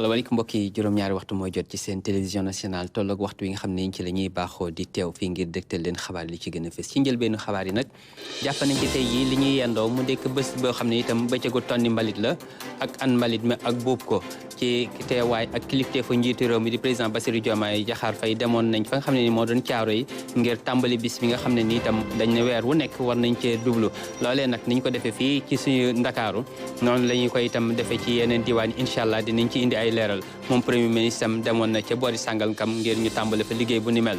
salaamaaleykum mbokk yi juróom-ñaari waxtu mooy jot ci seen télévision nationale tolloog waxtu wi nga xam ne ci la ñuy baaxoo di teew fii ngir dégtal leen xabaar li ci gën a fës ci njëlbeenu xabaar yi nag jàpp nañ ci tey yi li ñuy yendoo mu dekk bés boo xam ne itam bëccëgu tonni mbalit la ak an mbalit mi ak buub ko ci teewaay ak kilifteefu njiitu réew mi di président Bassirou Diomaye Diakhar Faye demoon nañ fa nga xam ne ni moo doon caaro yi ngir tàmbali bis bi nga xam ne ni itam dañ ne weer wu nekk war nañ cee dublu loolee nag niñ ko defee fii ci suñu Ndakaaru noonu la ñu koy itam defee ci yeneen diwaan incha allah dinañ ci indi ay leeral moom premier ministre am demoon na ca boori Sangalkam ngir ñu tàmbale fa liggéey bu ni mel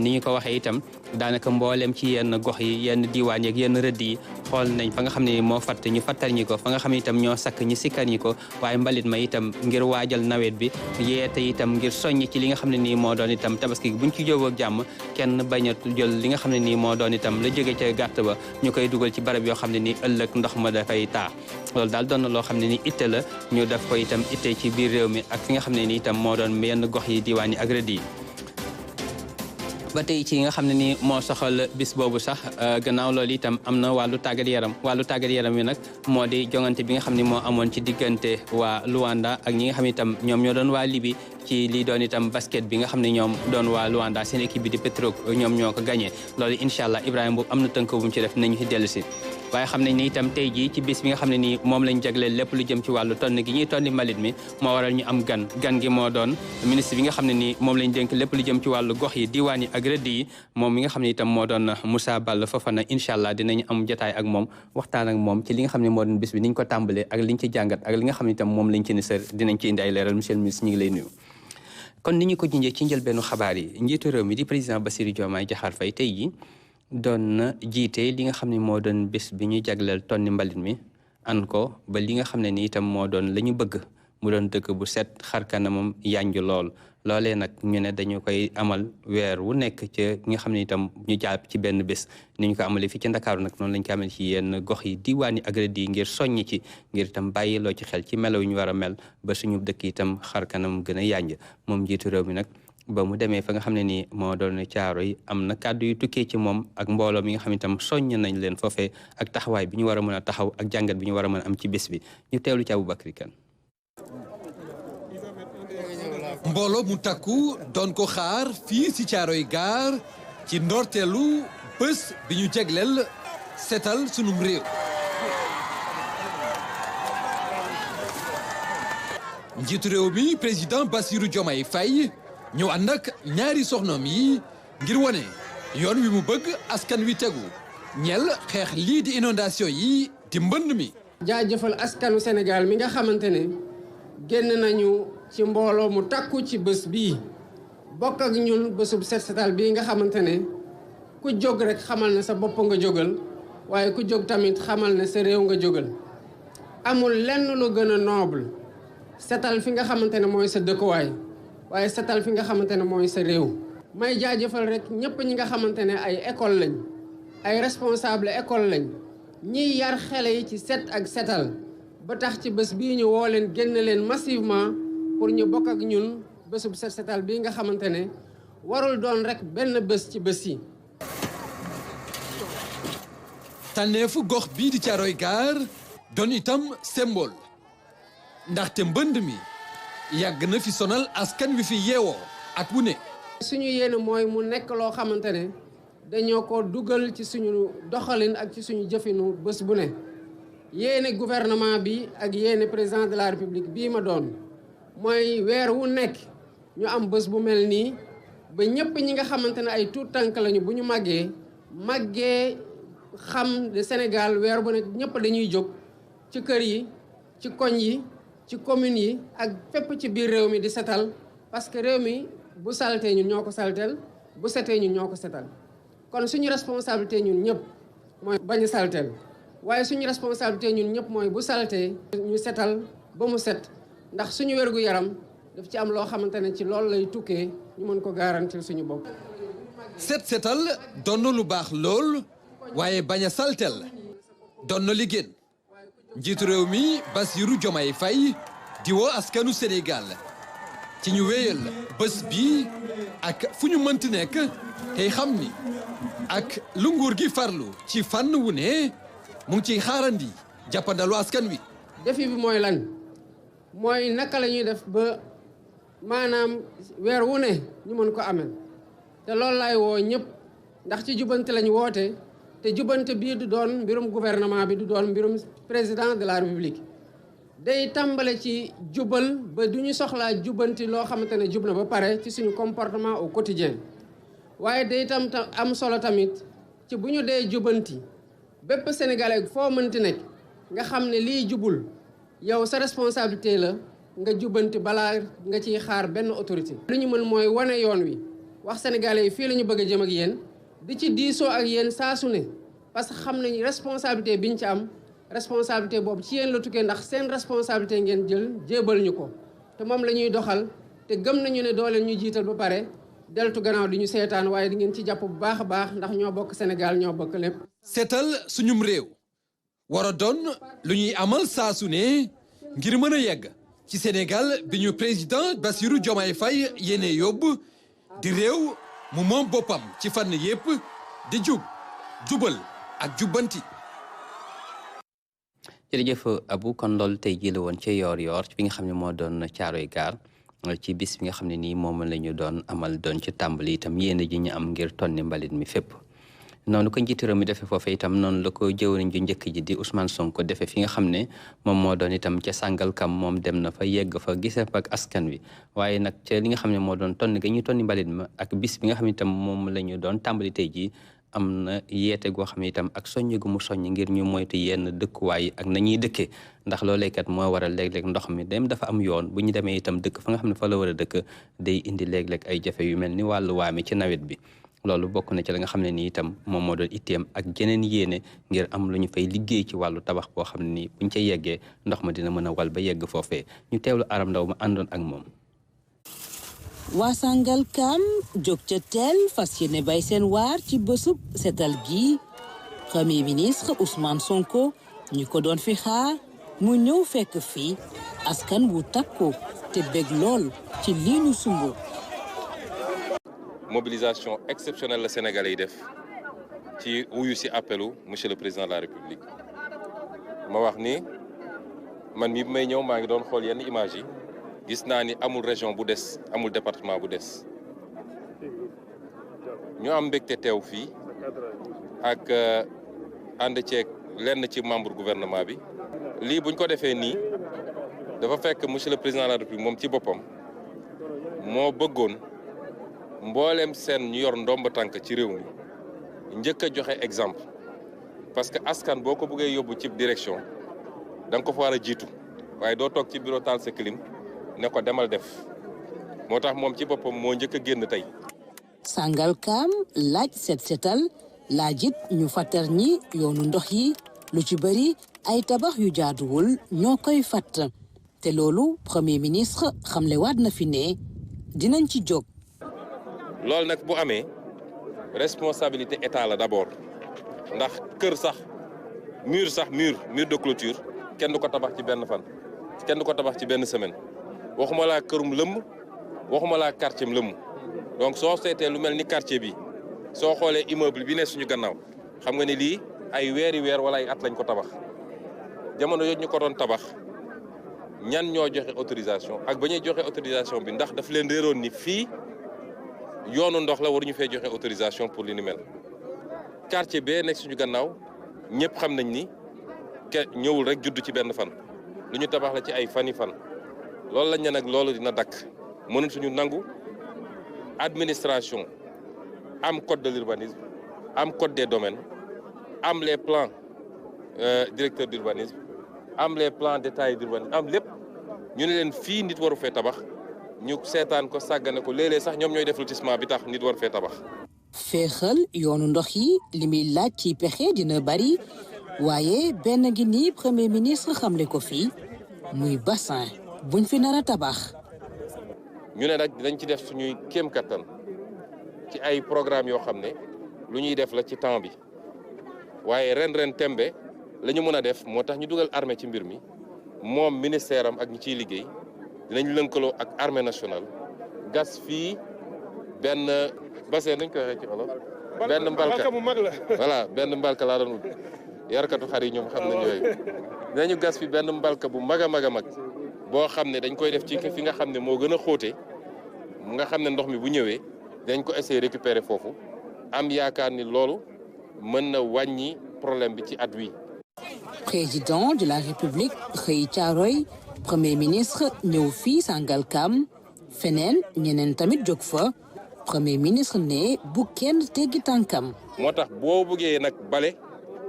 ni ñu ko waxee itam daanaka mbooleem ci yenn gox yi yenn diwaan yeeg yenn rëdd yi xool nañ fa nga xam ne moo fatt ñu fattar ñi ko fa nga xam ne itam ñoo sakk ñu sikkar ñi ko waaye mbalit ma itam ngir waajal nawet bi yeete itam ngir soññ ci li nga xam ne nii moo doon itam tabaski buñ ci jógoo ak jàmm kenn bañ a jël li nga xam ne nii moo doon itam la jóge ca gàtt ba ñu koy dugal ci barab yoo xam ne nii ëllëg ndox ma dafay taa loolu daal doon na loo xam ne ni itte la ñu def ko itam itte ci biir réew mi ak fi nga xam ne ni itam moo doon yenn gox yi diwaan yi ak rëdd yi ba tey ci nga xam ne ni moo soxal bis boobu sax gannaaw loolu itam am na wàllu tàggat yaram wi nag moo di jongante bi nga xam ne moo amoon ci diggante waa Luanda ak ñi nga xam ne itam ñoom ñoo doon waa Libi ci lii doon itam basket bi nga xam ne ñoom doon waa Luanda seen équipe bi di Petro ñoom ñoo ko gagné loolu incha allah Ibrahima boobu am na tënk bu mu ci def nañu ci dellu si waaye xam nañ ni itam tey jii ci bis bi nga xam ne nii moom lañ jagleel lépp lu jëm ci wàllu tonn gi ñuy tonni mbalit mi moo waral ñu am gan gi moo doon ministre bi nga xam ne nii moom lañ dénk lépp lu jëm ci wàllu gox yi diwaan yi ak rëdd yi moom mi nga xam ne itam moo doon Moussa Balla Fofana incha allah dinañu am jotaay ak moom waxtaan ak moom ci li nga xam ne moo doon bis bi niñ ko tàmbalee ak liñ ci jàngat ak li nga xam ne itam moom lañ ci ni sër dinañ ci indi ay leeral monsieur le ministre ñu ngi lay nuyu kon ni ñu ko junjee ci njëlbeenu xabaar yi njiitu réew mi di président Bassirou Diomaye Diakhar Faye tey yi doon na jiite li nga xam ne moo doon bés bi ñu jagleel tonni mbalit mi an ko ba li nga xam ne ni itam moo doon la ñu bëgg mu doon dëkk bu set xarkanamam yanju lool loolee nag ñu ne dañu koy amal weer wu nekk ci nga xam ne itam ñu jàpp ci benn bés ni ñu ko amalee fii ci Ndakaaru nag noonu lañ ko amal ci yenn gox yi diwaan yi ak rëdd yi ngir soññ ci ngir itam bàyyiloo ci xel ci melaw yu ñu war a mel ba suñu dëkk itam xarkanam gën a yanj moom njiitu réew mi nag ba mu demee fa nga xam ne nii moo doon caaro yi am na kàddu yu tukkee ci moom ak mbooloo mi nga xam ne itam soññ nañ leen foofee ak taxawaay bi ñu war a mën a taxaw ak jàngat bi ñu war a mën a am ci bés bi ñu teewlu ci Aboubacry Kane mbooloo mu takku doon ko xaar fii ci Caaroy gaar ci ndorteelu bés bi ñu jegleel setal sunum réew njiitu réew mi président Bassirou Diomaye Faye ñëw ànd ak ñaari soxnaam yi ngir wane yoon wi mu bëgg askan wi tegu ñel xeex lii di inondation yi di mbënd mi jaajëfal askanu Sénégal mi nga xamante ne génn nañu ci mbooloo mu takku ci bés bii bokk ak ñun bésub set setal bii nga xamante ne ku jóg rek xamal ne sa bopp nga jógal waaye ku jóg tamit xamal ne sa réew nga jógal amul lenn lu gën a noble setal fi nga xamante ne mooy sa dëkkuwaay waaye setal fi nga xamante ne mooy sa réew may jaajëfal rek ñëpp ñi nga xamante ne ay école lañ ay responsable école lañ ñiy yar xale yi ci set ak setal ba tax ci bés bii ñu woo leen génn leen massivement pour ñu bokk ak ñun bésub set setal bii nga xamante ne warul doon rek benn bés ci bés yi. tànneefu gox bii di Caaroy gaar doon itam symbole ndaxte mbënd mi yàgg na fi sonal askan wi fi yeewoo at wu ne. suñu yéene mooy mu nekk loo xamante ne dañoo ko dugal ci suñu doxalin ak ci suñu jëfinu bés bu ne yéene gouvernement bi ak yéene président de la république bii ma doon mooy weer wu nekk ñu am bés bu mel nii ba ñëpp ñi nga xamante ne ay tuut tànk lañu bu ñu màggee xam ne Sénégal weer bu nekk ñëpp dañuy jóg ci kër yi ci koñ yi ci communes yi ak fépp ci biir réew mi di setal parce que réew mi bu saltee ñun ñoo ko saltel bu setee ñun ñoo ko setal kon suñu responsabilité ñun ñëpp mooy bañ a saltel waaye suñu responsabilité ñun ñëpp mooy bu saltee ñu setal ba mu set ndax suñu wérgu yaram daf ci am loo xamante ne ci loolu lay tukkee ñu mën ko garantir suñu bopp. setal doon na lu baax lool waaye bañ a saltel doon na li gën njiitu réew mi Bassirou Diomaye Faye di woo askanu Sénégal ci ñu wéyal bés bi ak fu ñu mënti nekk tey xam ni ak lu nguur gi farlu ci fànn wu ne mu ngi ciy xaarandi jàppandalu askan wi. défi bi mooy lan mooy naka la ñuy def ba maanaam weer wu ne ñu mën ko amel te loolu lay woo ñëpp ndax ci jubante lañ woote te jubante bii du doon mbirum gouvernement bi du doon mbirum président de la république day tàmbale ci jubal ba du ñu soxlaa jubanti loo xamante ne jub na ba pare ci suñu comportement au quotidien waaye day tam am solo tamit ci bu ñu dee jubanti bépp sénégalais foo mënti nekk nga xam ne lii jubul yow sa responsabilité la nga jubanti balaa nga ciy xaar benn autorité. lu ñu mën mooy wane yoon wi wax sénégalais yi fii la ñu bëgg a jëm ak yéen di ci diisoo ak yéen saa su ne parce que xam nañ responsabilité biñ ci am responsabilité boobu ci yéen la tukkee ndax seen responsabilité ngeen jël jébal ñu ko te moom la ñuy doxal te gëm nañu ne doo leen ñu jiital ba pare deltu gannaaw di ñu seetaan waaye di ngeen ci jàpp bu baax a baax ndax ñoo bokk Sénégal ñoo bokk lépp. seetal suñum réew war a doon lu ñuy amal saa su ne ngir mën a yegg ci Sénégal bi ñu président Bassirou Diomaye Faye yéene yóbbu di réew mu moom boppam ci fànn yépp di jub jubal ak jubbanti. jërëjëf Abou kon loolu tey jii la woon ca yoor bi nga xam ne moo doon Caaroy Gaar ci bis bi nga xam ne nii moom la ñu doon amal doon ci tàmbali itam yéen ji ñu am ngir tonni mbalit mi fépp. noonu ko njiitu réew mi defee foofee itam noonu la ko jëwriñ ju njëkk ji di Ousmane Sonko defee fi nga xam ne moom moo doon itam ca Sangalkam moom dem na fa yegg fa gisee fa ak askan wi waaye nag ca li nga xam ne moo doon tonni ga ñuy tonni mbalit ma ak bis bi nga xam ne itam moom la ñu doon tàmbali tey jii am na yeete goo xam ne itam ak soññ gu mu soññ ngir ñu moytu yenn dëkkuwaay ak nañuy dëkkee ndax loolee kat moo waral léeg-léeg ndox mi dem dafa am yoon bu ñu demee itam dëkk fa nga xam ne fa la war a dëkk day indi léeg-léeg ay jafe yu mel ni wàllu waame ci nawet bi loolu bokk na ci la nga xam ne nii itam moom moo doon itteem ak jeneen yéene ngir am lu ñu fay liggéey ci wàllu tabax boo xam ne nii buñ ca yeggee ndox ma dina mën a wal ba yegg foofee ñu teewlu Aram Ndaw ma àndoon ak moom. waa Sangalkam jóg ca teel fas yéene bay seen waar ci bésub setal gi premier ministre Ousmane Sonko ñu ko doon fi xaar mu ñëw fekk fii askan wu takku te bég lool ci lii ñu sumb. mobilisation exceptionnelle la Sénégalais yi def ci wuyu si appelu monsieur le président de la République ma wax ni man mi may ñëw maa ngi doon xool yenn image yi gis naa ni amul région bu des amul département bu des ñu am mbégte teew fii ak ànd ceeg lenn ci membre gouvernement bi lii buñ ko defee nii dafa fekk monsieur le président de la République moom ci boppam moo bëggoon mboolem seen ñu yor ndomb tànk ci réew mi njëkk a joxe exemple parce que askan boo ko bëggee yóbbu ci direction da nga ko fa war a jiitu waaye doo toog ci bureau taal sa clim ne ko demal def moo tax moom ci boppam moo njëkk a génn tey. Sangalkam laaj setal laajit ñu fàttar ñi yoonu ndox yi lu ci bëri ay tabax yu jaaduwul ñoo koy fàtt te loolu premier ministre xamlewaat na fi ne dinañ ci jóg. loolu nag bu amee responsabilité état la d'abord ndax kër sax mur de clôture kenn du ko tabax ci benn fan kenn du ko tabax ci benn semaine waxuma laa kërum lëmm waxuma laa quartier lëmm donc soo seetee lu mel ni quartier bi soo xoolee immeuble bi ne suñu gannaaw xam nga ni lii ay weeri weer wala ay at lañ ko tabax jamono yooyu ñu ko doon tabax ñan ñoo joxe autorisation ak ba ñuy joxe autorisation bi ndax daf leen réeroon ni fii yoonu ndox la waruñu fee joxe autorisation pour li ni mel quartier bee nekk suñu gannaaw ñëpp xam nañ ni ñëwul rek judd ci benn fan lu ñu tabax la ci ay fan loolu lañ ne nag loolu dina dakk mënul suñu nangu administration am code de l'urbanisme am code des domaines am les plans directeurs d'urbanisme am les plans détaillés d'urbanisme am lépp ñu ne leen fii nit waru fee tabax ñu seetaan ko sàggane ko léeg-léeg sax ñoom ñooy def lotissement bi tax nit war fee tabax. féexal yoonu ndox yi li muy laaj ci pexe dina bari waaye benn gi nii premier ministre xamle ko fii muy bassin buñ fi nar a tabax. ñu ne nag dinañ ci def suñuy kéem kattan ci ay programme yoo xam ne lu ñuy def la ci temps bi waaye ren tembe la ñu mën a def moo tax ñu dugal armée ci mbir mi moom ministère am ak ñi ciy liggéey. dinañ lënkaloo ak armée nationale gas fii benn bassin nañ ko waxee ci olof benn mbalka bu mag la voilà benn mbalka laa doon wut yarkatu xar yi ñoom xam nañ yooyu dinañu gas fi benn mbalka bu mag a mag boo xam ne dañ koy def ci fi nga xam ne moo gën a xóote nga xam ne ndox mi bu ñëwee dañ ko essayer récupérer foofu am yaakaar ni loolu mën na wàññi problème bi ci at wi. Président de la République xëy Caaroy premier ministre ñëw fii Sangalkam feneen ñeneen tamit jóg fa premier ministre ne bu kenn teggi tànkam. moo tax boo bëggee nag bale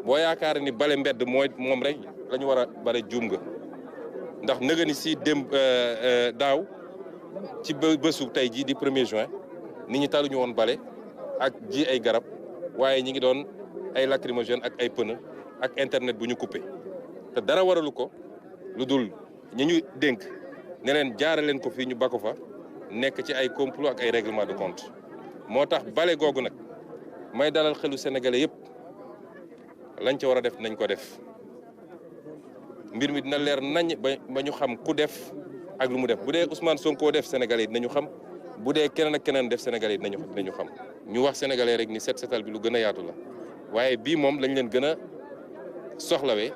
boo yaakaar ni bale mbedd mooy moom rek la ñu war a bale juum nga ndax nëga ni si daaw ci bésu tey jii di 1er juin nit ñi taluñu woon bale ak ji ay garab waaye ñi ngi doon ay lacrymogène ak ay pneu ak internet bu ñu coupé te dara waralu ko lu dul ñi ñu dénk ne leen jaare leen ko fii ñu ba ko fa nekk ci ay complot ak ay règlement de compte moo tax bale googu nag may dalal xelu sénégalais yëpp lañ ca war a def nañ ko def mbir mi dina leer nañ ba ñu xam ku def ak lu mu def bu dee Ousmane Sonko def sénégalais yi dinañu xam bu dee keneen ak keneen def sénégalais yi dinañu xam ñu wax sénégalais rek ni set setal bi lu gën a yaatu la waaye bii moom lañ leen gën a soxlawee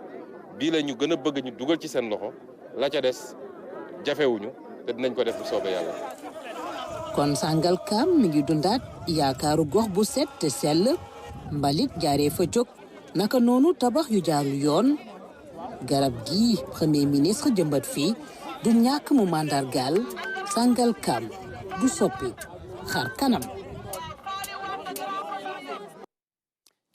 bii la ñu gën a bëgg ñu dugal ci seen loxo la ca des jafewuñu te dinañ ko def bu soobee yàlla. kon Sangalkam mi ngi dundaat yaakaaru gox bu set te sell mbalit jaaree fa jóg naka noonu tabax yu jaarul yoon garab gi premier ministre jëmbat fii du ñàkk mu màndargaal Sangalkam bu soppi xar kanam.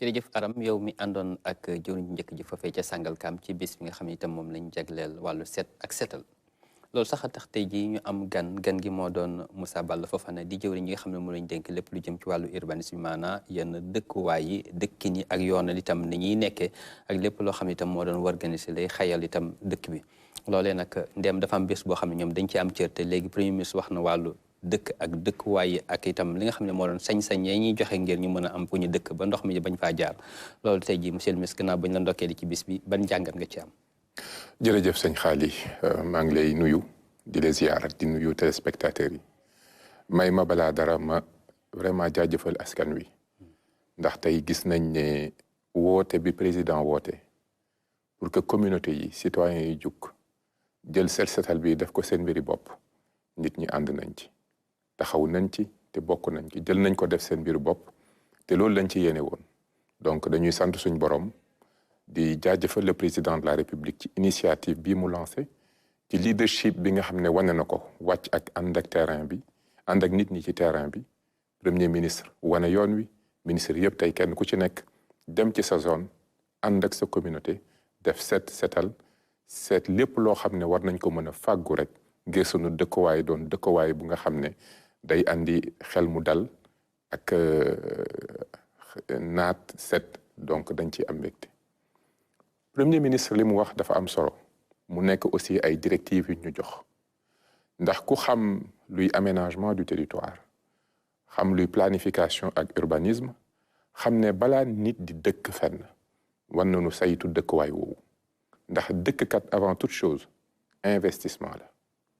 jërëjëf Aram yow mi àndoon ak jëwriñ njëkk ji foofee ca Sangalkam ci bis bi nga xam ne itam moom lañ jagleel wàllu set ak setal loolu sax a tax tey jii ñu am gan gi moo doon Moussa Balla Fofana di jëwriñ ñi nga xam ne moo lañ dénk lépp lu jëm ci wàllu urbanisme maanaam yenn dëkkuwaay yi dëkkin yi ak yoonal itam ni ñuy nekkee ak lépp loo xam ne itam moo doon organiser lay xayal itam dëkk bi loolee nag ndem dafa am bés boo xam ne ñoom dañ ci am cër te léegi premier ministre wax na wàllu dëkk ak dëkkuwaay yi ak itam li nga xam ne moo doon sañ-sañ yi ñuy joxe ngir ñu mën a am fu ñu dëkk ba ndox mi bañ faa jaar loolu tey jii monsieur le ministre gannaaw bañ la ndokkee di ci bis bi ban jàngat nga ci am. jërëjëf sëñ Xaali maa ngi lay nuyu di la ziar di nuyu téléspectateurs yi may ma balaa dara ma vraiment jaajëfal askan wi ndax tey gis nañ ne woote bi président woote pour que communauté yi citoyens yi jug jël set setal bi def ko seen mbiri bopp nit ñi ànd nañ ci. taxaw nañ ci te bokk nañ ci jël nañ ko def seen biir bopp te loolu lañ ci yéene woon donc dañuy sant suñ borom di jaajëfal le président de la république ci initiative bii mu lancé ci leadership bi nga xam ne wane na ko wàcc ak ànd ak terrain bi ànd ak nit ñi ci terrain bi premier ministre wane yoon wi ministre yëpp tey kenn ku ci nekk dem ci sa zone ànd ak sa communauté def setal seet lépp loo xam ne war nañ ko mën a fàggu rek ngir sunu dëkkuwaay doon dëkkuwaay bu nga xam ne day andi xel mu dal ak naat set donc dañ ci am mbégte premier ministre li mu wax dafa am solo mu nekk aussi ay directives yu ñu jox ndax ku xam luy aménagement du territoire xam luy planification ak urbanisme xam ne balaa nit di dëkk fenn war nañu saytu dëkkuwaay woowu ndax dëkkkat avant toute chose investissement la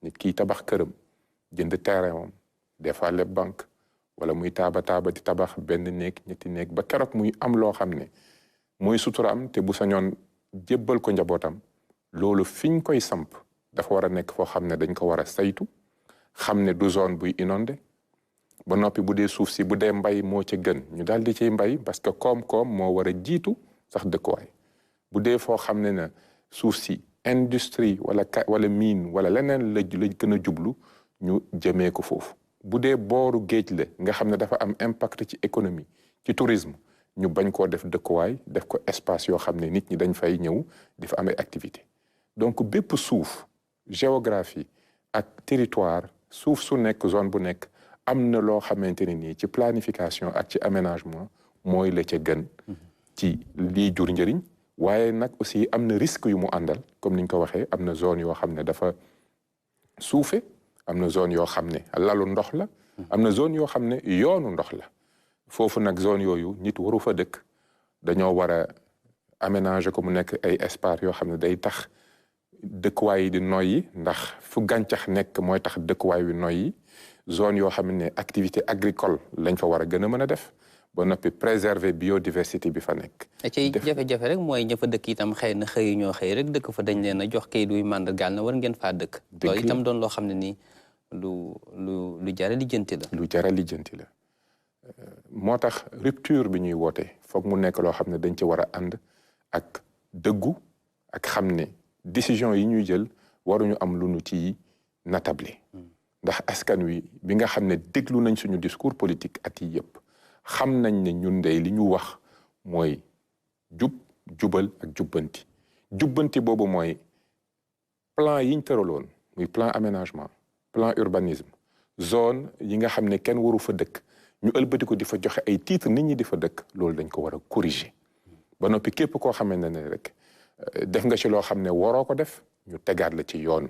nit kiy tabax këram jënd terrain moom des fois leb banque wala muy taaba di tabax benn néeg ñetti néeg ba keroog muy am loo xam ne muy suturaam te bu sañoon jébbal ko njabootam loolu fiñ koy samp dafa war a nekk foo xam ne dañ ko war a saytu xam ne du zone buy inondé ba noppi bu dee suuf si bu dee mbay moo ca gën ñu daal di ciy mbay parce que koom-koom moo war a jiitu sax dëkkuwaay bu dee foo xam ne na suuf si industrie wala mine wala leneen la gën a jublu ñu jëmee ko foofu bu dee booru géej la nga xam ne dafa am impact ci économie ci tourisme ñu bañ koo def dëkkuwaay def ko espace yoo xam ne nit ñi dañ fay ñëw di fa am ay activité donc bépp suuf géographie ak territoire suuf su nekk zone bu nekk am na loo xamante ne nii ci planification ak ci aménagement mooy la ca gën ci lii jur njëriñ waaye nag aussi am na risque yu mu àndal comme ni ñu ko waxee am na zone yoo xam ne dafa suufe am na zone yoo xam ne lalu ndox la am na zone yoo xam ne yoonu ndox la foofu nag zone yooyu nit waru fa dëkk dañoo war a aménager ko mu nekk ay espace yoo xam ne day tax dëkkuwaay yi di noyyi ndax fu gàncax nekk mooy tax dëkkuwaay wi noyyi zone yoo xam ne activité agricole lañ fa war a gën a mën a def ba noppi préserver biodiversité bi fa nekk. ci jafe-jafe rek mooy ña fa dëkk itam xëy na xëy ñoo xëy rek dëkk fa dañ leen a jox kayit yu màndargaal na war ngeen faa dëkk. loolu itam doon loo xam ne nii lu lu jar a lijjanti la. lu jar a lijjanti la moo tax rupture bi ñuy woote foog mu nekk loo xam ne dañ ci war a ànd ak dëggu ak xam ne décision yi ñuy jël waruñu am lu nu ci natable ndax askan wi bi nga xam ne déglu nañ suñu discours politique at yi yëpp xam nañ ne ñun dey li ñu wax mooy jubal ak jubbanti boobu mooy plan yiñ tëraloon muy plan aménagement plan urbanisme zone yi nga xam ne kenn waru fa dëkk ñu ëlbati ko di fa joxe ay titre nit ñi di fa dëkk loolu dañ ko war a corriger ba noppi képp koo xamante ne rek def nga ci loo xam ne waroo ko def ñu tegaat la ci yoon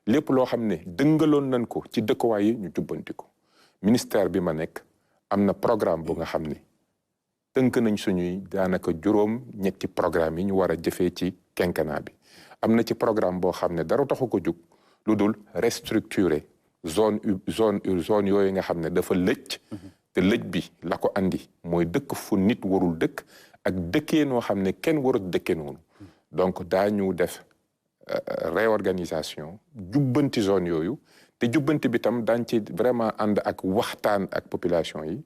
lépp loo xam ne dëngaloon nañ ko ci dëkkuwaay yi ñu jubbanti ko ministère bi ma nekk am na programme bu nga xam ne tënk nañ suñuy daanaka ñetti programme yi ñu war a jëfee ci quinquennat bi am na ci programme boo xam ne dara taxu ko jug lu dul restructurer zone yooyu nga xam ne dafa lëj te lëj bi la ko andi mooy dëkk fu nit warul dëkk ak dëkkee noo xam ne kenn warut dëkkee noonu donc daañu def réorganisation jubbanti zone yooyu te jubbanti bi tam daañ ci vraiment ànd ak waxtaan ak population yi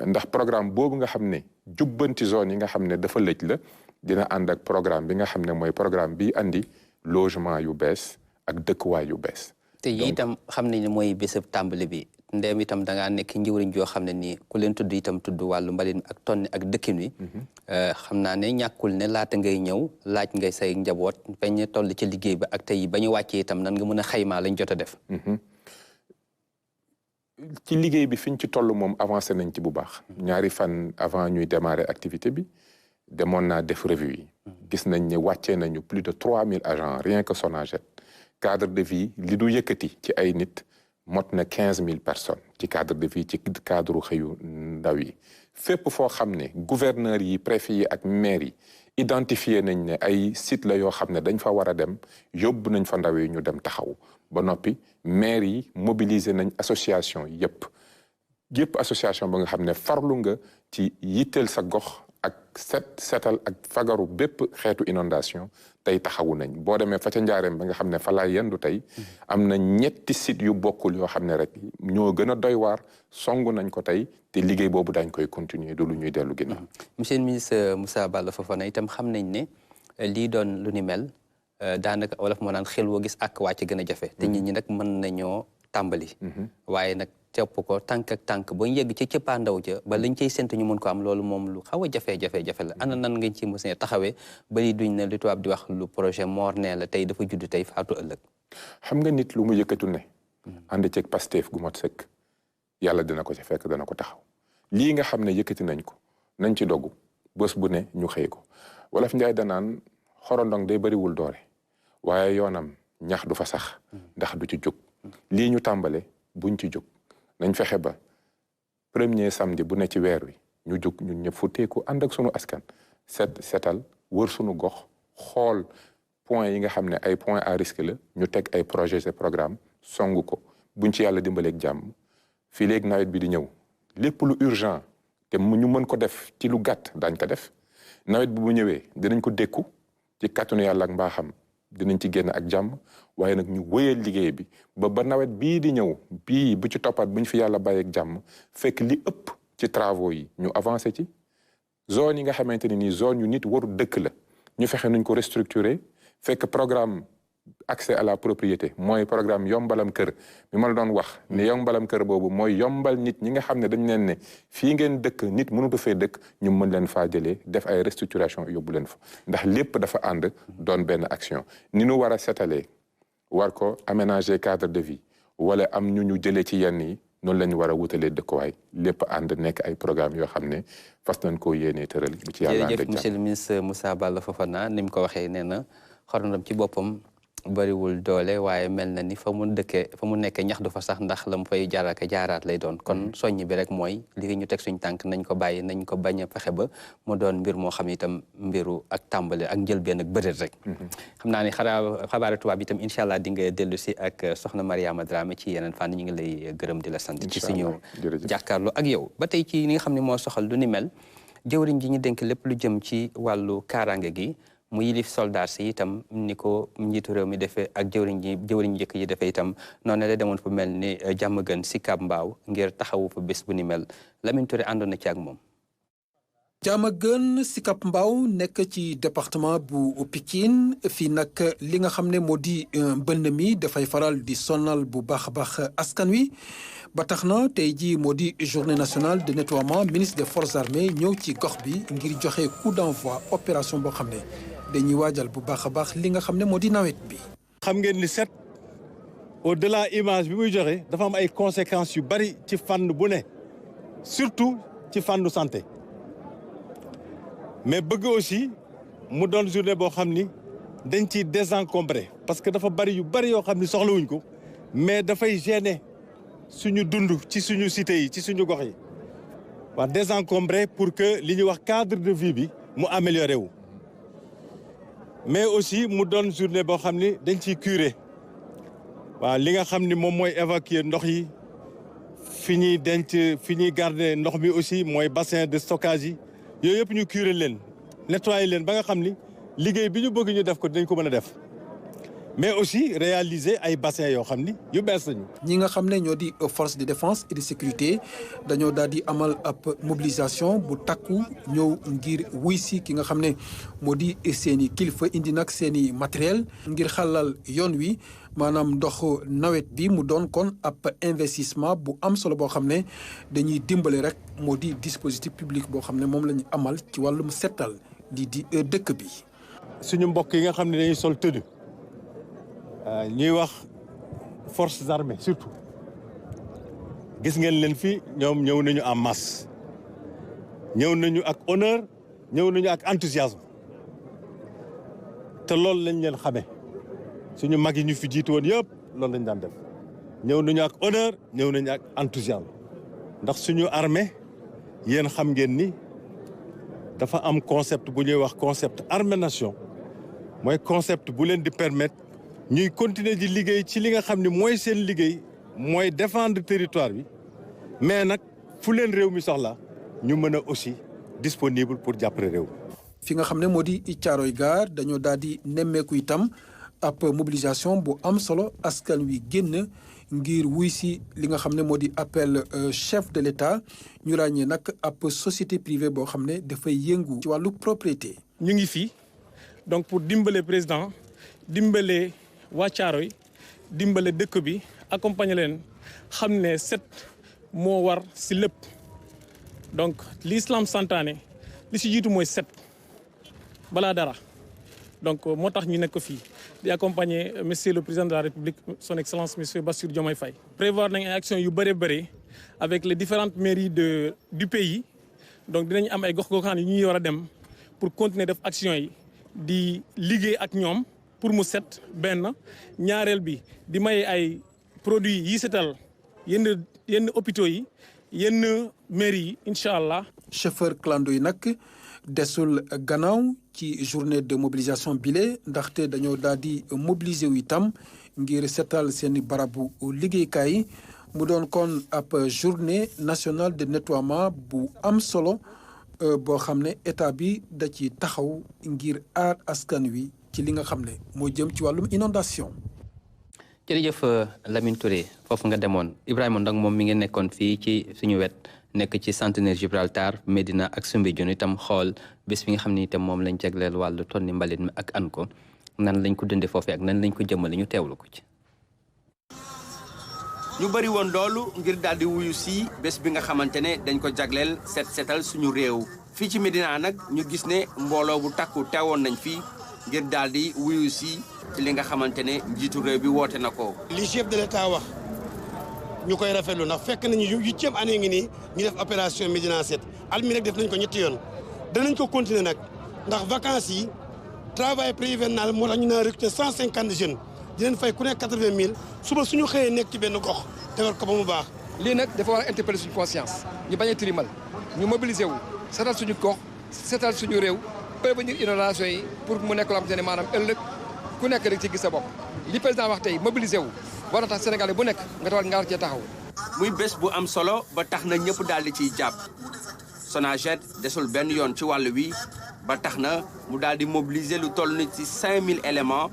ndax programme boobu nga xam ne jubbanti zone yi nga xam ne dafa lëj la dina ànd ak programme bi nga xam ne mooy programme bi andi logement yu bees ak dëkkuwaay yu bees. te itam xam nañ ne mooy bésab tàmbali bi ndéem itam da ngaa nekk njëwriñ joo xam ne nii ku leen tudd itam tudd wàllu mbalit mi ak tonni ak dëkkin wi. xam naa ne ñàkkul ne laata ngay ñëw laaj ngay say njaboot bañ a toll ci liggéey ba ak tey ba ñu wàccee itam nan nga mën a xaymaa lañ jot a def. ci liggéey bi fi ñu ci toll moom avancé nañ ci bu baax. ñaari fan avant ñuy démarrer activité bi demoon naa def revue yi. gis nañ ne wàccee nañu plus de 3000 agents rien que Sonaged. cadre de vie li du yëkkati ci ay nit mot na 15000 personnes ci cadre de vie ci cadre xëyu ndaw yi fépp foo xam ne gouverneurs yi préfet yi ak maire yi identifié nañ ne ay site la yoo xam ne dañ fa war a dem yóbbu nañ fa ndaw yi ñu dem taxaw ba noppi maire yi mobiliser nañ association yëpp association ba nga xam ne farlu nga ci yitteel sa gox ak setal ak fagaru bépp xeetu inondation tey taxawu nañ boo demee fa ca njaareem ba nga xam ne fa laa yendu tey am na ñetti site yu bokkul yoo xam ne rek ñoo gën a doy waar songu nañ ko tey te liggéey boobu dañ koy continuer du lu ñuy dellu ginnaaw. monsieur le ministre Moussa Balla Fofana itam xam nañ ne lii doon lu ni mel daanaka wolof moo naan xel woo gis ak wàcc gën a jafe te nit ñi nag mën nañoo tàmbali waaye nag tepp ko tànk ak tànk ba ñu yegg ca cëppaandaw ja ba lañ cay séntu ñu mën ko am loolu moom lu xaw a jafe-jafe la ana nan nga ci mos a taxawee bari duñ ne li tubaab di wax lu projet mort ne la tey dafa judd tey faatu ëllëg. xam nga nit lu mu yëkkatu ne ànd ceeg Pastef gu mot sëkk yàlla dina ko ci fekk dana ko taxaw lii nga xam ne yëkkati nañ ko nañ ci dogu bés bu ne ñu xëy ko wolof Njaay danaan xorondong day bariwul doole waaye yoonam ñax du fa sax ndax du ci jóg lii ñu tàmbale buñ ci jóg nañ fexe ba premier samedi bu ne ci weer wi ñu jóg ñun ñëpp futteeku ànd ak sunu askan setal wër sunu gox xool point yi nga xam ne ay point à risque la ñu teg ay projets et programme songu ko buñ ci yàlla dimbaleeg jàmm fii léegi nawet bi di ñëw lépp lu urgent te ñu mën ko def ci lu gàtt daañ ko def nawet bi bu ñëwee dinañ ko dékku ci kàttanu yàlla ak mbaaxam dinañ ci génn ak jàmm waaye nag ñu wëyal liggéey bi ba nawet bii di ñëw bii bu ci toppaat bu ñu fi yàlla bàyyeeg jàmm fekk li ëpp ci travaux yi ñu avancé ci zone yi nga xamante ne nii zone yu nit waru dëkk la ñu fexe nuñ ko restructurer fekk programme accès à la propriété mooy programme yombalam kër bi ma la doon wax ne yombalam kër boobu mooy yombal nit ñi nga xam ne dañ leen ne fii ngeen dëkk nit mënutu fee dëkk ñu mën leen faa jëlee def ay restructuration yóbbu leen fa ndax lépp dafa ànd doon benn action ni nu war a setalee war ko aménager cadre de vie wala am ñu jëlee ci yenn yi noonu la ñu war a wutalee dëkkuwaay lépp ànd nekk ay programme yoo xam ne fas nañ koo yéenee tëral bu ci yàlla jërëjëf monsieur le ministre Moussa Balla Fofana ni mu ko waxee nee na xorondom ci boppam bariwul doole waaye mel na ni fa mu nekkee ñax du fa sax ndax la mu fay jaaraka jaaraat lay doon kon soññ bi rek mooy li ñu teg suñ tànk nañ ko bàyyi nañ ko bañ a fexe ba mu doon mbir moo xam itam mbiru ak tàmbale ak njëlbeen ak bëreet rek xam naa ni xabaari tubaab itam incha allah di nga dellu si ak soxna Mariama Dramé ci yeneen fànn ñu ngi lay gërëm di la sant ci suñu jàkkaarloo ak yow ba tey ci li nga xam ne moo soxal lu ni mel jëwriñ ji ñu dénk lépp lu jëm ci wàllu kaaraange gi mu yilif soldat si itam ni ko njiitu réew mi defee ak jëwriñ njëkk yi defee itam noonu la demoon fa mel ni Diamaguène Sicap Mbao ngir taxawu fa bés bu ni mel Lamine Touré àndoon na ci ak moom. Diamaguène Sicap Mbao nekk ci département bu Pikine fii nag li nga xam ne moo di mbënn mi dafay faral di sonal bu baax a baax askan wi ba tax na tey jii moo di journée nationale de nettoiement ministre des forces armées ñëw ci gox bi ngir joxe coup d'envoi opération boo xam ne dañuy waajal bu baax a baax li nga xam ne moo di nawet bi. xam ngeen ni set au-delà image bi muy joxe dafa am ay conséquences yu bari ci fànn bu ne surtout ci fànnu santé. mais bëgg aussi mu doon journée boo xam ni dañ ciy désencombré parce que dafa bari yu bari yoo xam ni soxlawuñ ko mais dafay gêner suñu dund ci suñu cité yi ci suñu gox yi waa désencombré pour que li ñuy wax cadre de vie bi mu amélioré wu. mais aussi mu doon journée boo xam ni dañ ciy curer waaw li nga xam ni moom mooy évacuer ndox yi fi ñuy denc fi ñuy garder ndox mi aussi mooy bassin de stockage yi. yooyu yëpp ñu curer leen nettoyer leen ba nga xam ni liggéey bi ñu bëgg ñu def ko dinañ ko mën a def mais aussi réaliser ay bassins yoo xam ni yu bees lañu. ñi nga xam ne ñoo di force de défense et de sécurité dañoo daal di amal ab mobilisation bu takku ñëw ngir wuy si ki nga xam ne moo di seen i kilifa indi nag seen i matériel ngir xalal yoon wi maanaam ndox nawet bi mu doon kon ab investissement bu am solo boo xam ne dañuy dimbale rek moo di dispositif public boo xam ne moom la ñu amal ci wàllum settal lii di dëkk bi. suñu mbokk yi nga xam ne dañuy sol tenue ñuy wax forces armées surtout gis ngeen leen fi ñoom ñëw nañu en masse ñëw nañu ak honneur ñëw nañu ak enthousiasme te loolu lañ leen xamee suñu mag yi ñu fi jiitu woon yëpp loolu lañ daan def ñëw nañu ak honneur ñëw nañu ak enthousiasme ndax suñu armée yéen xam ngeen ni dafa am concept bu ñuy wax concept armée nation mooy concept bu leen di permettre ñuy continuer di liggéey ci li nga xam ne mooy seen liggéey mooy défendre territoire bi mais nag fu leen réew mi soxla ñu mën a aussi disponible pour jàppale réew. fi nga xam ne moo di Thiaroye Gare dañoo daal di nemmeeku itam ab mobilisation bu am solo askan wi génn ngir wuy si li nga xam ne moo di appel chef de l'État ñu ràññee nag ab société privée boo xam ne dafay yëngu ci wàllu propriété. ñu ngi fii donc pour dimbale président dimbale waa Thiaroye dimbale dëkk bi accompagner leen xam ne set moo war si lépp donc l'islam santaane li si jiitu mooy set balaa dara donc moo tax ñu nekk fii di accompagner monsieur le président de la République son excellence monsieur Bassirou Diomaye Faye. prévoir nañ ay actions yu bëri bëri avec les différentes mairies du pays donc dinañ am ay gox-goxaan yu ñuy war a dem pour continuer def action yi di liggéey ak ñoom. pour mu set benn ñaareel bi di maye ay produits yi setal yenn hôpitaux yi yenn mairie yi incha allah. chauffeur clando yi nag desul gannaaw ci journée de mobilisation bile ndaxte dañoo daal di mobiliser wu itam ngir setal seeni barabu liggéeykaay yi mu doon kon ab journée nationale de nettoiement bu am solo boo xam ne état bi da ci taxaw ngir aar askan wi. ci li nga xam ne moo jëm ci wàllum inondation. jërëjëf Lamine Touré foofu nga demoon Ibrahima Ndong moom mi ngi nekkoon fii ci suñu wet nekk ci centenaire Gibraltar Médina ak Soumbédioune itam xool bés bi nga xam ne itam moom lañ jagleel wàllu tonni mbalit mi ak an ko nan lañ ko dundee foofee ak nan lañ ko jëmale ñu teewlu ko ci. ñu bëri woon loolu ngir daal di wuyu si bés bi nga xamante ne dañ ko jagleel setal suñu réew fii ci Médina nag ñu gis ne mbooloo bu takku teewoon nañ fii. ngir daal di wuyu si ci li nga xamante ne njiitu réew bi woote na ko. li chef de l'État wax ñu koy rafetlu ndax fekk nañu 8e année ngi nii ñu def opération Médina Set at mi rek def nañ ko ñetti yoon danañ ko continuer nag ndax vacances yi travail préhivernal moo tax ñu naan recruter 150 jeunes di leen fay ku nekk 80 000 suba suñu xëyee nekk ci benn gox defar ko ba mu baax. lii nag dafa war a interpeller suñu conscience ñu bañ a tilimal ñu mobiliser wu setal suñu gox setal suñu réew. prévenir inondation yi pour mu nekk loo xamante ne maanaam ëllëg ku nekk rek ci gis sa bopp li président wax tey mobilisé wu war na tax Sénégalais bu nekk nga war cee taxaw. muy bés bu am solo ba tax na ñëpp daal di ciy jàpp Sonaged desul benn yoon ci wàll wi ba tax na mu daal di mobiliser lu toll ni ci 5000 éléments.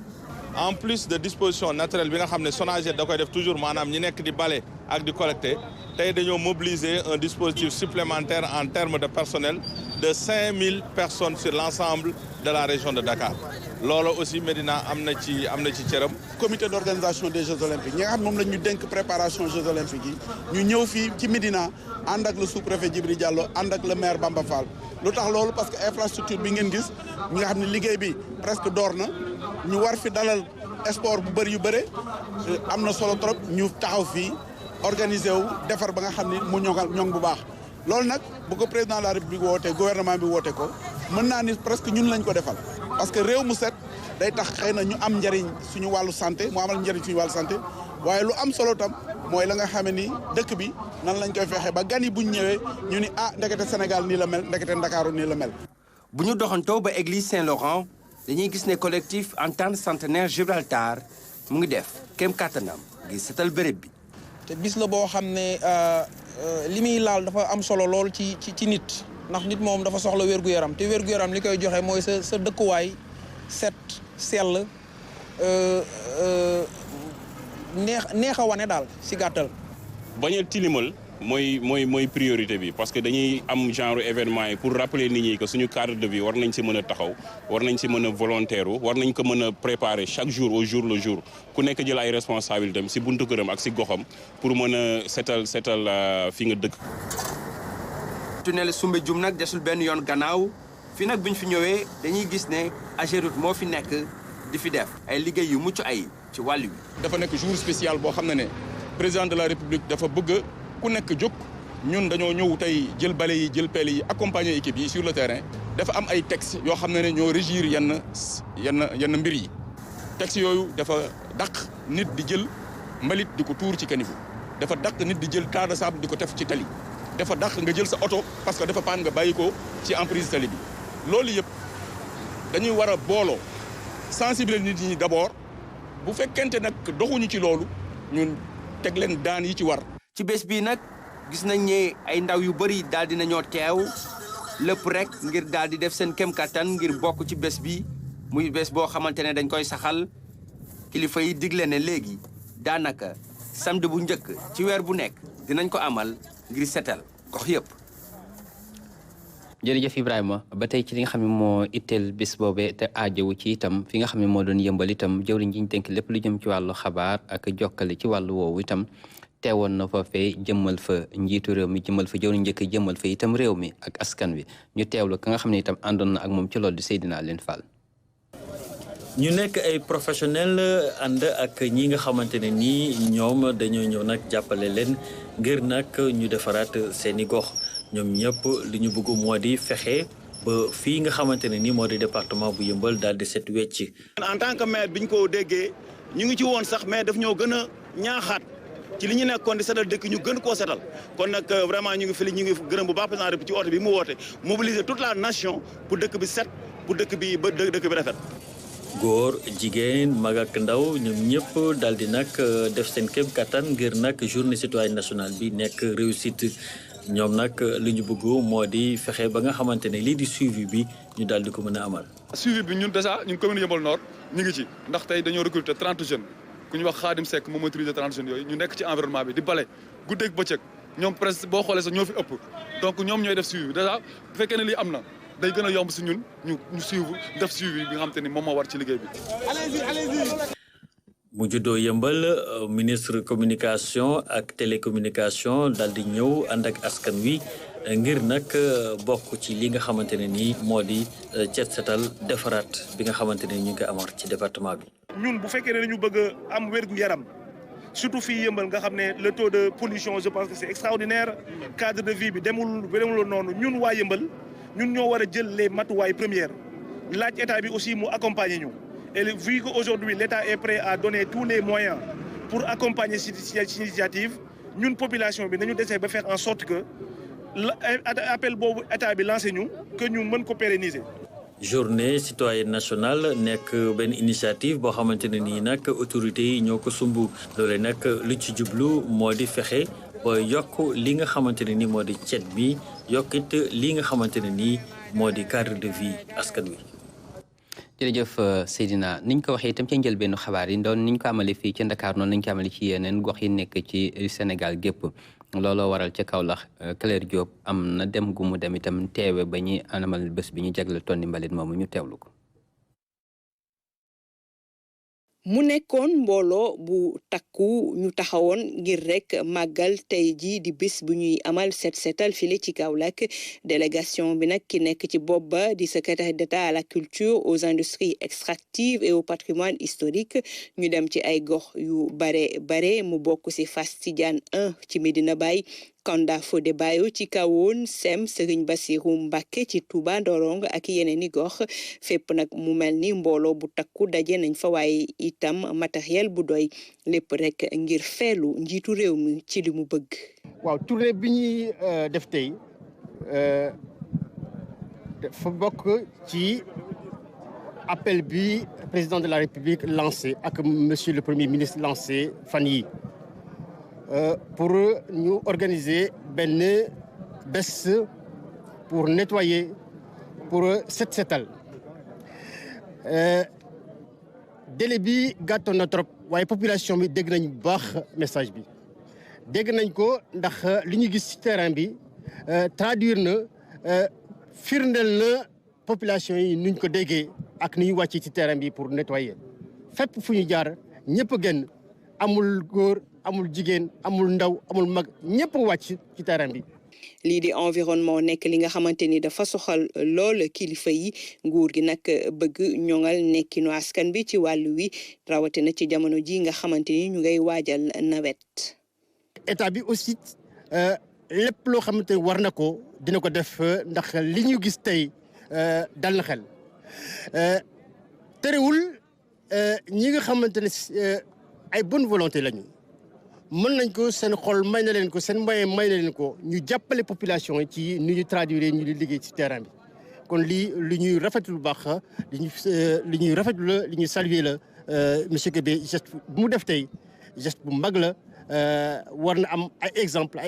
en plus de disposition naturelle bi nga xam ne SONAGED da koy def toujours maanaam ñi nekk di bale ak di collecter tey dañoo mobiliser un dispositif supplémentaire en termes de personnel de 5000 personnes sur l'ensemble de la région de Dakar loolu aussi Médina am na ci cëram. comité d'organisation des Jeux olympiques ñi nga xam moom la ñu dénk préparation Jeux olympiques yi ñu ñëw fii ci Médina ànd ak le sous-préfet Djibril Diallo ànd ak le maire Bamba Fall lu tax loolu parce que infrastructure bi ngeen gis ñi nga xam ne liggéey bi presque door na ñu war fi dalal sport bu bëri yu bëre am na solo trop ñu taxaw fii organiser wu defar ba nga xam ni mu ñoŋ bu baax loolu nag bu ko président de la république wootee gouvernement bi woote ko mën naa ni presque ñun lañ ko defal parce que réew mu set day tax xëy na ñu am njëriñ suñu wàllu santé mu amal njëriñ suñu wàllu santé waaye lu am solo tam mooy la nga xam ni dëkk bi nan lañ koy fexe ba gan yi buñ ñëwee ñu ni ndekete Sénégal nii la mel ndekete Ndakaaru nii la mel. bu ñu doxantoo ba église Saint-Laurent dañuy gis ne collectif Entente Centenaire Gibraltar mu ngi def kem kàttanam ngir setal béréb bi. te bis la boo xam ne li muy laal dafa am solo lool ci nit ndax nit moom dafa soxla wér-gu-yaram te wér-gu-yaram li koy joxe mooy sa dëkkuwaay set sell neex a wane daal si gàttal. bañ a tilimal mooy priorité bi parce que dañuy am genre événement yi pour rappeler nit ñi que suñu cadre de vie war nañ si mën a taxaw war nañ si mën a volontaire war nañ ko mën a préparer chaque jour au jour le jour ku nekk jël ay responsabilités am si buntu këram ak si goxam pour mën a setal fi nga dëkk. tunnel Soumbédioune nag desul benn yoon gannaaw fi nag buñ fi ñëwee dañuy gis ne AGEROUTE moo fi nekk di fi def ay liggéey yu mucc ay ci wàll wi. dafa nekk jour spécial boo xam ne président de la république dafa bëgg ku nekk jóg ñun dañoo ñëw tey jël bale yi jël pelle yi accompagner équipe yi sur le terrain dafa am ay textes yoo xam ne ñoo régir yenn mbir yi textes yooyu dafa dàq nit di jël mbalit di ko tuur ci caniveau dafa dàq nit di jël tas de sable di ko tef ci tali dafa dàq nga jël sa oto parce que dafa paan nga bàyyi ko ci emprise tali bi loolu yëpp dañuy war a booloo sensibiliser nit ñi d'abord bu fekkente nag doxuñu ci loolu ñun teg leen daan yi ci war. ci bés bii nag gis nañ ne ay ndaw yu bëri daal di nañoo teew lépp rek ngir daal di def seen kem kattan ngir bokk ci bés bi muy bés boo xamante ne dañ koy saxal kilifa yi digle ne léegi daanaka samedi bu njëkk ci weer bu nekk dinañ ko amal ngir setal gox yëpp. jërëjëf Ibrahima ba tey ci li nga xam ne moo itteel bés boobee te aajowu ci itam fi nga xam ne moo doon yëmbal itam jëwriñ ji ñu dénk lépp lu jëm ci wàllu xabaar ak jokkale ci wàllu woowu itam teewoon na fa fee jëmmal fa njiitu réew mi jëmmal fa jëwriñ njëkk jëmmal fa itam réew mi ak askan wi ñu teewlu ka nga xam ne itam àndoon na ak moom ci loolu di Seydina Leen Fall. ñu nekk ay professionnel ànd ak ñi nga xamante ne nii ñoom dañoo ñëw nag jàppale leen ngir nag ñu defaraat seeni gox ñoom ñëpp li ñu bëgg moo di fexe ba fii nga xamante ne nii moo di département bu Yeumbeul daal di set wecc. en tant que maire bi ñu ko déggee ñu ngi ci woon sax mais daf ñoo gën a ñaaxaat ci li ñu nekkoon di setal dëkk ñu gën koo setal kon nag vraiment ñu ngi gërëm bu baax président bi ci oote bi mu woote mobiliser toute la nation pour dëkk bi set pour dëkk bi ba dëkk bi rafet. góor jigéen mag ak ndaw ñoom ñëpp daal di nag def seen kéem kattan ngir nag journée citoyenne nationale bi nekk réussite ñoom nag li ñu bëgg moo di fexe ba nga xamante ne lii di suivi bi ñu daal di ko mën a amal. suivi bi ñun déjà ñun commune Yeumbeul Nord ñu ngi ci ndax tey dañoo recruter 30 jeunes ku ñu wax Khadim Seck moom maîtriser 30 jeunes yooyu ñu nekk ci environnement bi di bale guddeeg bëccëg ñoom presque boo xoolee sax ñoo fi ëpp donc ñoom ñooy def suivi bi déjà bu fekkee ne lii am na day gën a yomb si ñun ñu suivre def suivi bi nga xam te ni moom moo war ci liggéey bi. mu juddoo Yeumbeul ministre communication ak télécommunication daal di ñëw ànd ak askan wi ngir nag bokk ci li nga xamante ne nii moo di cet setal defaraat bi nga xamante ne ñu ngi koy amar ci département bi. ñun bu fekkee ne dañu bëgg a am wérgu yaram surtout fii Yeumbeul nga xam ne le taux de pollution je pense que c'est extraordinaire cadre de vie bi demul noonu ñun waa Yeumbeul ñun ñoo war a jël les matuwaay premières laaj état bi aussi mu accompagner ñu et vu qu'aujourd'hui l'état est prêt à donner tous les moyens pour accompagner cette initiative ñun population bi nañu desee ba faire en sorte que appel boobu état bi lancé ñu que ñu mën ko pérenniser. journée citoyenne nationale nekk benn initiative boo xamante ne nii nag autorités yi ñoo ko sumb loole nag lu ci jublu moo di fexe ba yokk li nga xamante ne nii moo di cet bi yokkit li nga xamante ne nii moo di cadre de vie askan wi. jërëjëf Seydina niñ ko waxee itam ca njëlbeenu xabaar yi doon niñ ko amale fii ci Ndakaar noonu nañ ko amale ci yeneen gox yi nekk ci Sénégal gépp looloo waral ca Kaolack Claire Diop am na dem gu mu dem itam teewe ba ñuy amal bés bi ñu jagle tonni mbalit moomu ñu teewlu ko. mu nekkoon mbooloo bu takku ñu taxawoon ngir rek màggal tey jii di bés bu ñuy amal set setal file ci Kaolack délégation bi nag ki nekk ci bopp ba di secrétaire d'État à la culture aux industries extractives et au patrimoine historique ñu dem ci ay gox yu bare mu bokk ci Fass Tidiane 1 ci Medina Baye Kanda Fodé Bayo ci Kawoon Sem Serigne Bassirou Mbacké ci Touba Ndorong ak yeneen i gox fépp nag mu mel ni mbooloo bu takku daje nañ fa waaye itam matériel bu doy lépp rek ngir feelu njiitu réew mi ci li mu bëgg. waaw tournée bi ñuy def tey dafa bokk ci appel bi président de la République lancé ak monsieur le Premier ministre lancé fan yi pour ñu organiser benn bés pour nettoyer pour set setal délai bi gàttoon na trop waaye population bi dégg nañ bu baax message bi dégg nañ ko ndax li ñu gis ci terrain bi traduire na firndeel na population yi nuñ ko déggee ak ni ñu wàccee ci terrain bi pour nettoyer fépp fu ñu jaar ñëpp a génn amul góor amul jigéen amul ndaw amul mag ñëpp wàcc ci terrain bi. lii di environnement nekk li nga xamante ni dafa soxal lool kilifa yi nguur gi nag bëgg ñoŋal nekkinu askan bi ci wàllu wi rawatina ci jamono ji nga xamante ni ñu ngay waajal nawet. état bi aussi lépp loo xamante ni war na ko dina ko def ndax li ñu gis tey dal na xel terewul ñi nga xamante ne ay bonne volonté lañu. mën nañ ko seen xol may na leen ko seen moyen may na leen ko ñu jàppale population yi ci ni ñu traduire ñu di liggéey ci terrain bi kon lii lu ñuy rafetlu lu baax li ñuy rafetlu la li ñuy saluer la monsieur Kébé geste bu mu def tey geste bu mag la war na am ay exemple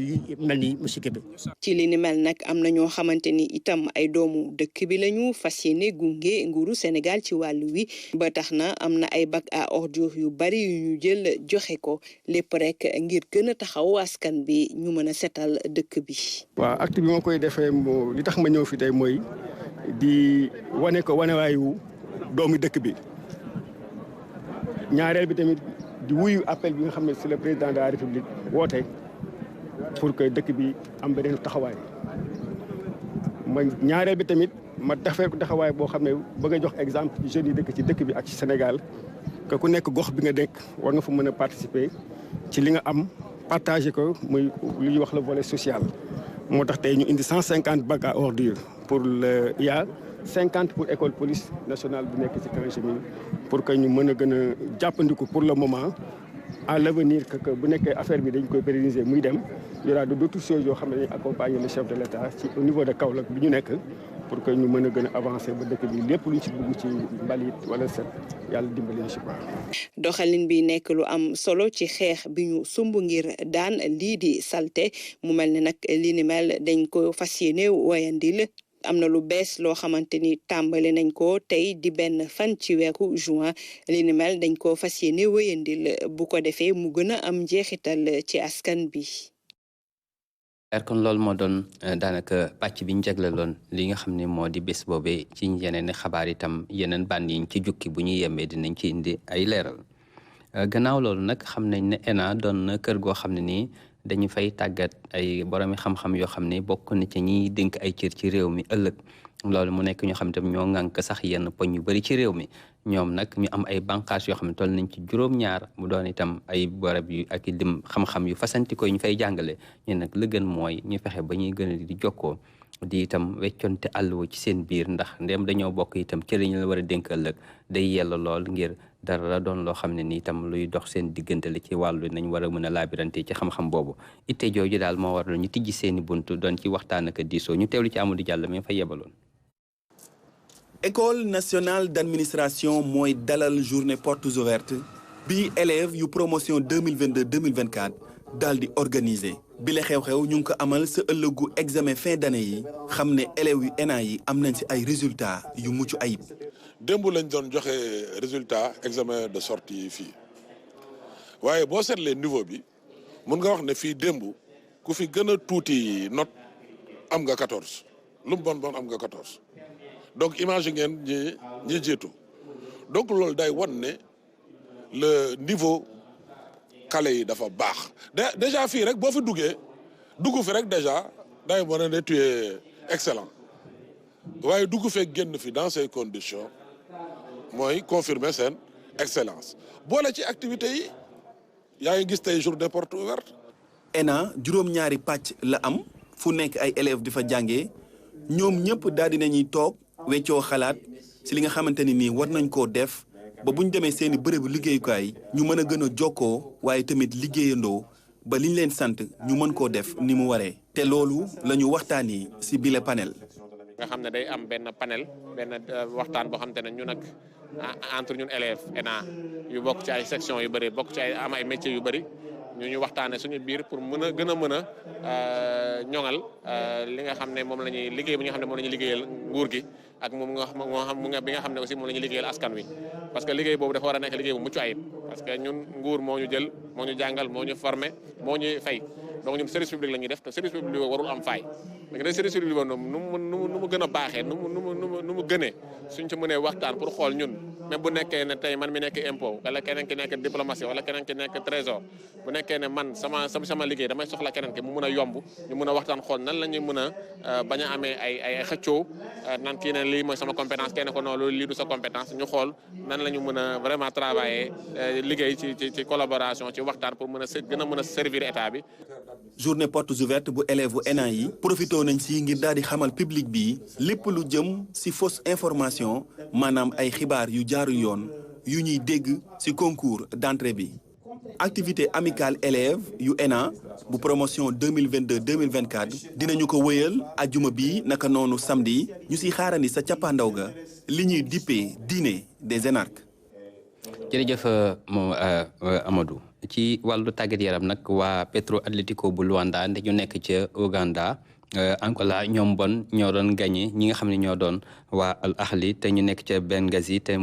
yu mel ni monsieur Kébé. ci li ni mel nag am na ñoo xamante ni itam ay doomu dëkk bi lañu fas yéene gunge nguuru Sénégal ci wàllu wi ba tax na am na ay bac à ordures yu bari yu ñu jël joxe ko lépp rek ngir gën a taxaw askan bi ñu mën a setal dëkk bi. waaw acte bi moo koy defee li tax ma ñëw fi tey mooy di wane ko wanewaayu doomu dëkk bi ñaareel bi tamit. di wuyu appel bi nga xam ne c'est le président de la République woote pour que dëkk bi am beneen taxawaay ma ñaareel bi tamit ma defee ko taxawaay boo xam ne bëgg a jox exemple jeunes yi dëkk ci dëkk bi ak ci Sénégal que ku nekk gox bi nga dëkk war nga fa mën a participer ci li nga am partager ko muy li ñuy wax le volet social. moo tax tey ñu indi 150 bacs à ordures pour le IA 50 pour école police nationale bu nekk ci Kangémil pour que ñu mën a gën a jàppandiku pour le moment à l'avenir que bu nekkee affaire bi dañ koy pérenniser muy dem il y aura d'autres choses yoo xam ne dañuy accompagner le chef de l'État ci au niveau de Kaolack bi ñu nekk pour que ñu mën a gën a avancer ba dëkk bi lépp luñ ci bugg ci mbalit wala set yàlla dimbali ñu ci baax. doxalin bi nekk lu am solo ci xeex bi ñu sumb ngir daan lii di salte mu mel ne nag li ni mel dañ ko fas yéene wayandil am na lu bees loo xamante ni tàmbali nañ ko tey di benn fan ci weeru juin li ni mel dañ ko fas yéene wéyandil bu ko defee mu gën a am njeexital ci askan bi. kon loolu moo doon daanaka pàcc bi ñu jagleeloon li nga xam ne moo di bés boobee ci yeneen xabaar itam yeneen bànn yi ci jukki bu ñuy yembee dinañ ci indi ay leeral gannaaw loolu nag xam nañ ne ENA doon na kër goo xam ne nii. dañu fay tàggat ay boromi xam-xam yoo xam ne bokk na ci ñiy dénk ay cër ci réew mi ëllëg loolu mu nekk ñoo xam ne tam ñoo ŋànk sax yenn poñ yu bari ci réew mi ñoom nag ñu am ay bànqaas yoo xam ne toll nañ ci juróom-ñaar mu doon itam ay barab yu ak lim xam-xam yu fasanti ko ñu fay jàngale ñu nag la gën mooy ñu fexe ba ñuy gën a di jokkoo di itam wecconte àlluwa ci seen biir ndax ndem dañoo bokk itam ci ñu la war a dénk ëllëg day yella lool ngir dara la doon loo xam ne ni itam luy dox seen diggante la ci wàllu nañ war a mën a laabirante ci xam-xam boobu itte jooju daal moo waral ñu tijji seeni bunt doon ci waxtaan ak diisoo ñu teewlu ci Amadou Diallo mi fa yebaloon. École nationale d'administration mooy dalal journée portes ouvertes bi élèves yu promotion 2022-2024 daal di organiser bile xew-xew ñu ngi ko amal sa ëllëgu examen fin d'année yi xam ne élèves yu ENA yi am nañ ci ay résultats yu mucc ayib. démb lañ doon joxe résultat examen de sortie yi fii waaye boo seetlee niveau bi mun nga wax ne fii démb ku fi gën a tuuti note am nga 14 lu mu bon am nga 14 donc imagine ngeen ñi jiitu donc loolu day wan ne le niveau xale yi dafa baax déjà fii rek boo fi dugg fi rek déjà day mën a ne tu es excellent waaye dugg fee génn fi dans ces conditions mooy confirmer seen excellence boole ci activités yi yaa ngi gis tey journée porte ouverte. ENA juróom-ñaari pàcc la am fu nekk ay élèves di fa jàngee ñoom ñëpp daal di nañuy toog weccoo xalaat si li nga xamante ni nii war nañ koo def ba bu ñu demee seeni bërëbu liggéeyukaay ñu mën a gën a jokkoo waaye tamit liggéeyandoo ba liñ leen sant ñu mën koo def ni mu waree. te loolu la ñu waxtaanee si bile panel. nga xam ne day am benn panel benn waxtaan boo xam te ne ñun ak entre ñun élèves ENA yu bokk ci ay section yu bëri bokk ci am ay métiers yu bëri ñu waxtaanee suñu biir pour mën a gën a mën a ñoŋal li nga xam ne moom la ñuy liggéey bi nga xam ne moom la ñuy liggéeyal nguur gi ak moom nga bi nga xam ne aussi moom la ñuy liggéeyal askan wi. parce que liggéey boobu dafa war a nekk liggéey bu mucc ayib parce que ñun nguur moo ñu jël moo ñu jàngal moo ñu formé moo ñu fay donc ñun service public la ñuy def te service public warul am faay. léegi nag service public boobu nu mu gën a baaxee nu mu gënee suñ ci mënee waxtaan pour xool ñun même bu nekkee ne tey man mi nekk impôt wala keneen ki nekk diplomatie wala keneen ki nekk trésor bu nekkee ne man sama liggéey damay soxla keneen ki mu mën a yomb ñu mën a waxtaan xool nan la ñuy mën a bañ a amee ay xëccoo nan kii ne lii mooy sama compétence kenn ko non loolu lii du sa compétence ñu xool nan la ñu mën a vraiment travailler liggéey ci collaboration ci waxtaan pour mën a gën a mën a servir état bi. journée portes ouvertes bu élèves bu ENA yi profité nañ si ngir daal di xamal public bi lépp lu jëm si fausse information maanaam ay xibaar yu jaarul yoon yu ñuy dégg si concours d'entrée bi. activité amicale élèves yu ENA bu promotion 2022-2024 dinañu ko wëyal ajjuma bi naka noonu samedi ñu si xaarandi sa cappaandaw ga li ñuy dippee dîner des énarques. jërëjëf moom Amadou ci wàllu tàggat yaram nag waa Petro Atlético bu Luanda nde ñu nekk ca Uganda Angola ñoom bon ñoo doon gagné ñi nga xam ne ñoo doon waa Al Ahli te ñu nekk ca Benghazi te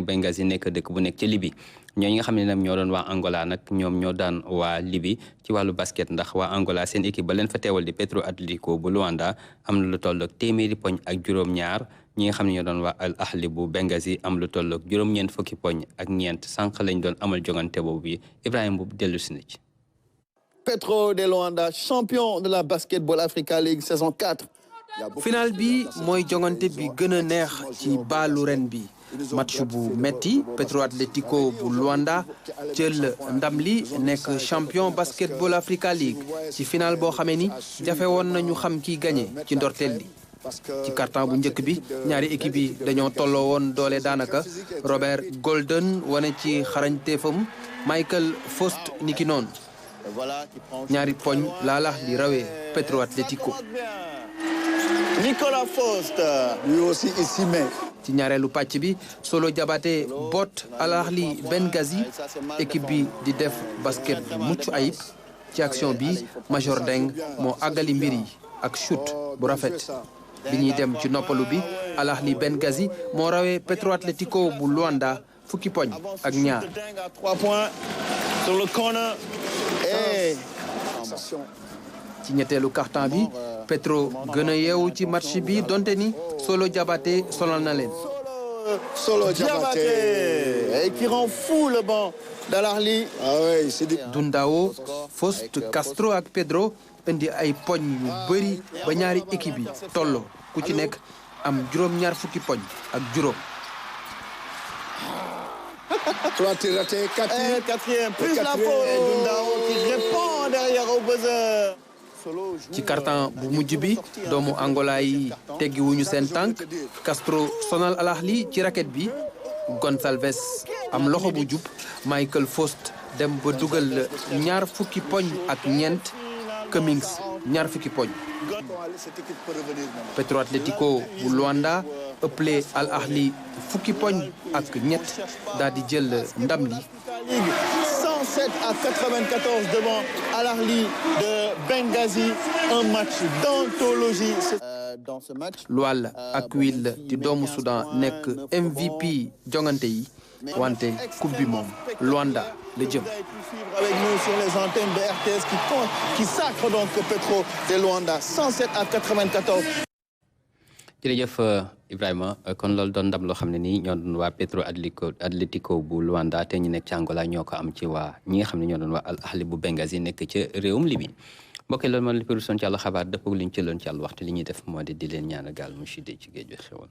Benghazi nekk dëkk bu nekk ca Libye ñooñu nga xam ne nag ñoo doon waa Angola nag ñoom ñoo daan waa Libye ci wàllu basket ndax waa Angola seen équipe ba leen fa teewal di Petro Atlético bu Luanda am na lu toll ak 100 poñ ak juróom-ñaar ñi nga xam ne ñoo doon waa Al Ahli bu Benghazi am lu toll ak juróom-ñeent fukki poñ ak ñeent sànq lañ doon amal jongante boobu bi Ibrahima boobu dellu si na ci. Petro de Luanda champion de la Basketball Africa League saison 4. final bi mooy jongante bi gën a neex ci baalu ren bi match bu metti Petro Atlético bu Luanda jël ndam li nekk champion Basketball Africa League ci final boo xamee ni jafe woon nañu xam kiy gagné ci ndorteel li ci carton bu njëkk bi ñaari équipe yi dañoo tolloo woon doole daanaka Robert Golden wane ci xarañteefam Michael Faust niki noonu ñaari poñ laala di rawee Petro Atlético. Nicolas Faust lui aussi ici mais. ci ñaareelu pàcc bi Solo Diabaté boot Al Ahli Benghazi équipe bi di def basket bu mucc ayib ci action bi Major Deng moo àggali mbir yi ak shoot bu rafet bi ñuy dem ci noppalu bi Al Ahli Benghazi moo rawee Petro Atlético bu Luanda fukki poñ ak ñaar. 3 points sur le corner et ci ñetteelu carton bi Petro gën a yeewu ci match bi donte ni Solo Diabaté sonal na leen. Solo Diabaté et qui rend fou le banc d'Al Ahli. Dundao Faust Castro ak Pedro indi ay poñ yu bëri ba ñaari équipe yi tolloo ku ci nekk am juróom-ñaar fukki poñ ak juróom. 3 tirs ratés, 4 tirs. Quatrième, plus la faute. Et Dundao qui répond derrière au buzzer. ci carton bu mujj bi doomu Angola yi teggi wuñu seen tànk Castro sonal Al Ahli ci raquette bi Gonçalves am loxo bu jub Michael Faust dem ba dugal ñaar fukki poñ ak ñeent Cummings ñaar fukki poñ. Petro Atlético bu Luanda ëppale Al Ahli fukki poñ ak ñett daal di jël ndam li. 107 à 94 devant Al Ahly de Benghazi. Un match d'anthologie. Dans ce match, Loual Akwil di doomu Soudan nekk MVP jongante yi wante coupe bi moom Luanda la jëm. Avec nous sur les antennes de RTS qui sacre donc Petro de Luanda 107 à 94. jërëjëf Ibrahima kon loolu doon ndam loo xam ne nii ñoo doon waa Petro Atlético bu Luanda te ñu nekk ci Angola ñoo ko am ci waa ñi nga xam ne ñoo doon waa Al Ahly bu Benghazi nekk ca réewum Libye. mbokk yi loolu moo li përusoon ci àll xabaar dëppoo liñ ci loon ci àll waxtu li ñuy def moo di leen ñaan gaal mu ci géej gi xewoon